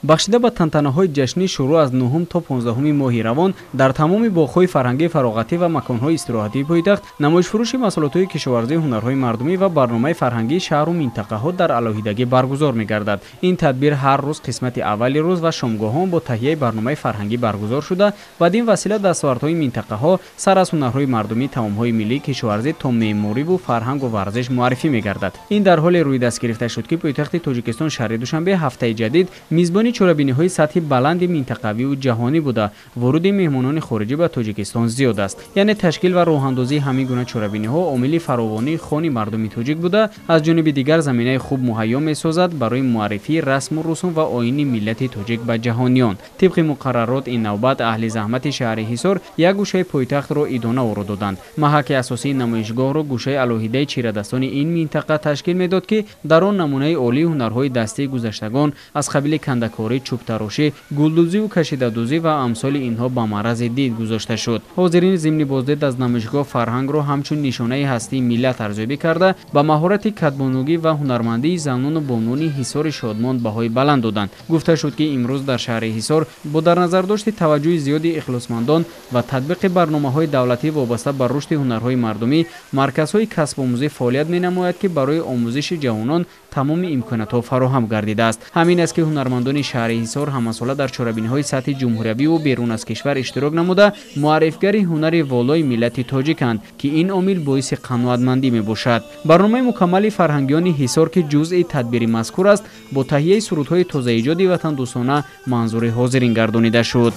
Бахшида ба тантанаҳои ҷашнӣ шурӯъ аз 9 то 15 моҳи равон дар тамоми боғҳои фарҳангӣ, фароғатӣ ва маконҳои истироҳатии пойтахт намоишфурӯши маҳсулотҳои кишоварзӣ, ҳунарҳои мардумӣ ва барномаи фарҳангии шаҳру минтақаҳо дар алоҳидагӣ баргузор мегардад. Ин тадбир ҳар рӯз қисмати аввали рӯз ва шомгоҳон бо таҳияи барномаи фарҳангӣ баргузор шуда, бадин васила дастовардҳои минтақаҳо сар аз ҳунарҳои мардумӣ, таомҳои миллӣ, кишоварзӣ то меъмориву фарҳангу варзиш муаррифӣ мегардад. Ин дар ҳоле рӯи даст гирифта шуд, ки пойтахти Тоҷикистон, шаҳри Душанбе, ҳафтаи ҷадид мизбони чорабиниҳои сатҳи баланди минтақавиву ҷаҳонӣ буда, воруди меҳмонони хориҷӣ ба Тоҷикистон зиёд аст. Яъне ташкил ва роҳандозии ҳамин гуна чорабиниҳо омили фаровонии хони мардуми тоҷик буда, аз ҷониби дигар заминаи хуб муҳайё месозад барои муаррифии расму русум ва оини миллати тоҷик ба ҷаҳониён. Тибқи муқаррарот, ин навбат аҳли заҳмати шаҳри Ҳисор як гӯшаи пойтахтро идона оро доданд. Маҳаки асосии намоишгоҳро гӯшаи алоҳидаи чирадастони ин минтақа ташкил медод, ки дар он намунаи олии ҳунарҳои дастии гузаштагон аз қабили кандакорӣ, чӯбтарошӣ, гулдӯзиву кашидадӯзӣ ва амсоли инҳо ба маърази дид гузошта шуд. Ҳозирин зимни боздид аз намоишгоҳ фарҳангро ҳамчун нишонаи ҳастии миллат арзёбӣ карда, ба маҳорати кадбонугӣ ва ҳунармандии занону бонуни Ҳисори шодмон баҳои баланд доданд. Гуфта шуд, ки имрӯз дар шаҳри Ҳисор бо дар назардошти таваҷҷӯҳи зиёди ихлосмандон ва татбиқи барномаҳои давлатӣ вобаста ба рушди ҳунарҳои мардумӣ марказҳои касбомӯзӣ фаъолият менамояд, ки барои омӯзиши ҷавонон тамоми имкониятҳо фароҳам гардидааст. Ҳамин аст, ки ҳунармандони шаҳри Ҳисор ҳамасола дар чорабиниҳои сатҳи ҷумҳуриявиву берун аз кишвар иштирок намуда, муаррифгари ҳунари волои миллати тоҷиканд, ки ин омил боиси қаноатмандӣ мебошад. Барномаи мукаммали фарҳангиёни Ҳисор, ки ҷузъи тадбири мазкур аст, бо таҳияи сурудҳои тозаиҷоди ватандӯстона манзури ҳозирин гардонида шуд.